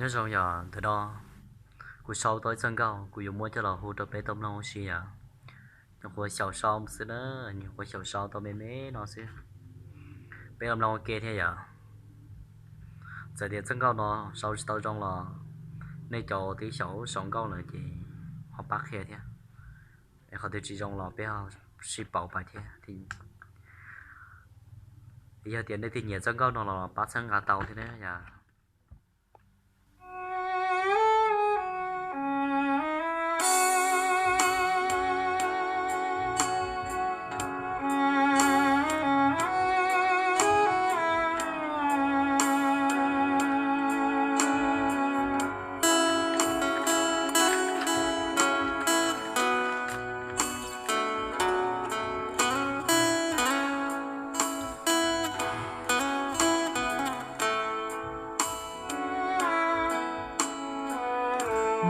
Nyob zoo yom, ntawm no kuv sau tau ib txoj nkauj kuv yuav muab coj los hu rau peb tau mloog ua si yom. Nyuam qhuav xyaum sau xwb na, nyuam qhuav xyaum sau tau me me no xwb. Peb los mloog ua ke thiab yom. Txawm tias txoj nkauj no sau tsis tau zoo los nej cov twb xyaum sau nkauj lawm ces ho pab qhia thiab. Es qhov twg tsis zoo los peb ho sib pauv pais thiab. Yog tias nej twb nyiam txoj nkauj no los pab txhawb nqa tau thiab na yom.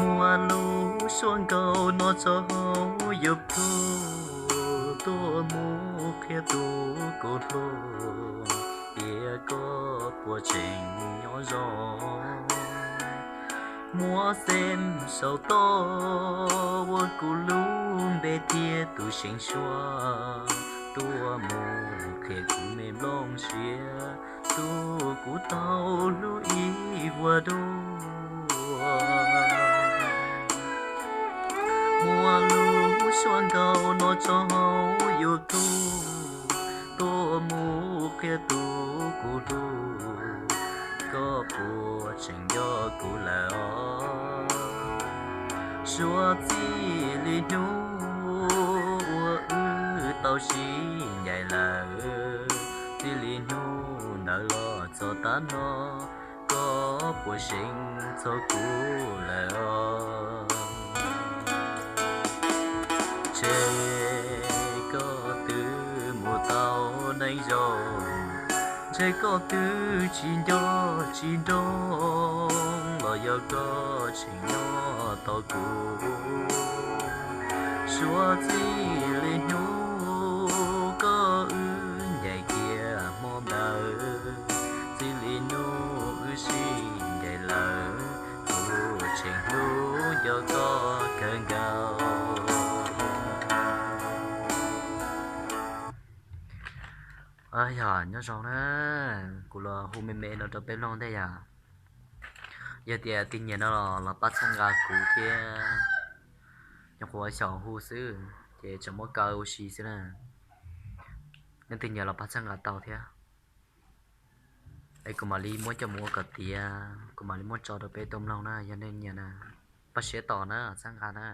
Muaj lub suab nkauj no tso hauv YouTube, tuaj mus qhia tus kuv hlub, tias koj puas tseem nyob zoo. Muab xeem saum toj ua kuv lub npe thiab tus seem suab, tuaj mus qhia kuv me nplooj siab, tus kuv tau hlub ib vuag dua. Muaj lub suab nkauj no tso hauv YouTube, tuaj mus qhia tus kuv hlub, koj puas tseem nco kuv lawm os. Suav txij li hnub uas wb tau sib ncaim lawm, txij li hnub ntawd los txog tav no, koj puas seem txog kuv lawm os. Ntshe koj twb mus tau neej zaus, ntshe koj twb tsis nco tsis nroo, los yog koj tseem nyob tos kuv. Suav txij li hnub koj wb ncaim kiag hmo ntawd, txij li hnub wb sib ncaim lawm, kuv tseem hlub nco koj kawg nkaus. Yog nyob zoo na, kuv los hu me me no rau peb mloog ntej yom. Yog tias tus nyiam no los los pab txhawb nqa kuv thiab. Nyuam qhuav xyaum hu xwb ces tseem muab kaw ua si xwb na. Yog tus nyiam los pab txhawb nqa tau thiab. Es kuv mam li muab coj mus ua kom tiav, kuv mam li muab tso rau peb tau mloog na, yog nej nyiam na, pab siab tos na, txhawb nqa na.